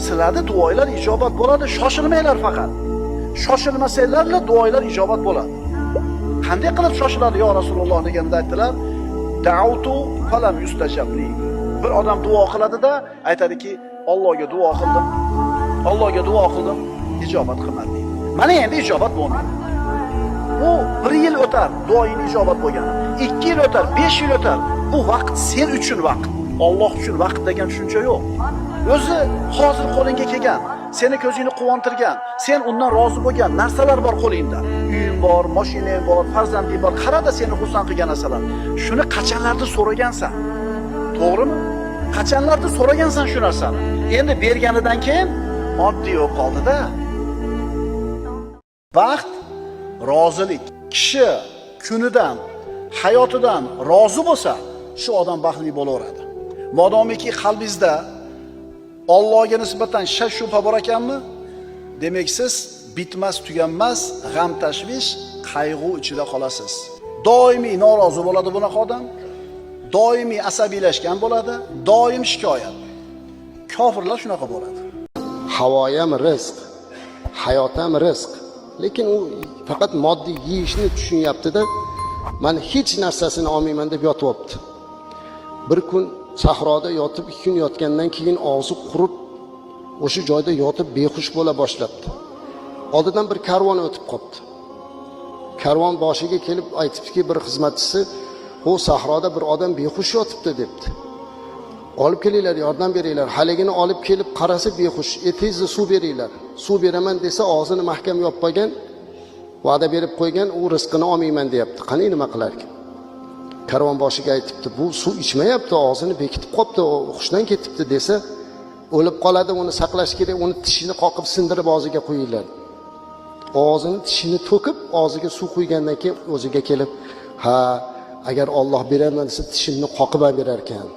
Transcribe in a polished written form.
Sizlarda duolar ijobat bo'ladi, shoshilmanglar faqat. Shoshilmasanglarla duolar ijobat bo'ladi. Qanday qilib shoshiladi yo Rasululloh deganda aytdilar: "Da'utu falam yustajab li." Bir odam duo qiladida aytadiki, Allohga duo qildim. Allohga duo qildim, ijobat qilmadi deydi. Mana endi ijobat bo'lmaydi. U 1 yil o'tar, duoing ijobat bo'lgani. 2 yil o'tar, 5 yil o'tar. Bu vaqt sen uchun vaqt. Alloh uchun vaqt degan tushuncha yo'q. O'zi hozir qo'lingga kelgan, seni ko'zingni quvontirgan, sen undan rozi bo'lgan narsalar bor qo'lingda. Uying bor, mashinang bor, farzanding bor. Qarada seni xursand qilgan narsalar. Shuni qachonlardir so'ragansan. To'g'rimi? Qachonlardir so'ragansan shu narsani. Endi berganidan keyin oddiy bo'lib qoldi-da. Baxt rozilik. Kishi kunidan, hayotidan rozi bo'lsa, shu odam baxtli bo'laveradi. Modomiki qalbingizda Allohga nisbatan shak shubha bor ekanmi? Demak siz bitmas tuganmas g'am tashvish, qayg'u ichida qolasiz. Doimiy norozi bo'ladi bunaqa odam. Doimiy asabiylashgan bo'ladi, doim shikoyat. Kofirlar shunaqa bo'ladi. Havo ham rizq, hayot ham rizq. Lekin u faqat moddiy yeyishni tushunyapti-da, man hech narsasini olmayman deb yotyapti. Bir kun sahroda yotib, 2 kun yotgandan keyin og'zi qurib, o'sha joyda yotib behush bo'la boshlabdi. Oldidan bir karvon o'tib qolibdi. Karvon boshiga kelib aytibdiki bir xizmatchisi, "O sahroda bir odam behush yotibdi" debdi. Olib kelinglar, yordam beringlar. Haligini olib kelib qarasa behush, tezda suv beringlar. Suv beraman desa og'zini mahkam yopmagan, va'da berib qo'ygan, u rizqini olmayman deyapti. Qani nima qilar ekan? Karvon boshiga aytibdi, bu suv ichmayapti, og'zini bekitib qolibdi, hushdan ketibdi desa, o'lib qoladi, uni saqlash kerak, uni tishini qoqib sindirib og'ziga qo'yinglar. Og'zini tishini to'kib, og'ziga suv quygandan keyin o'ziga kelib, ha, agar Alloh beraman desa tishimni qoqib ham berar ekan.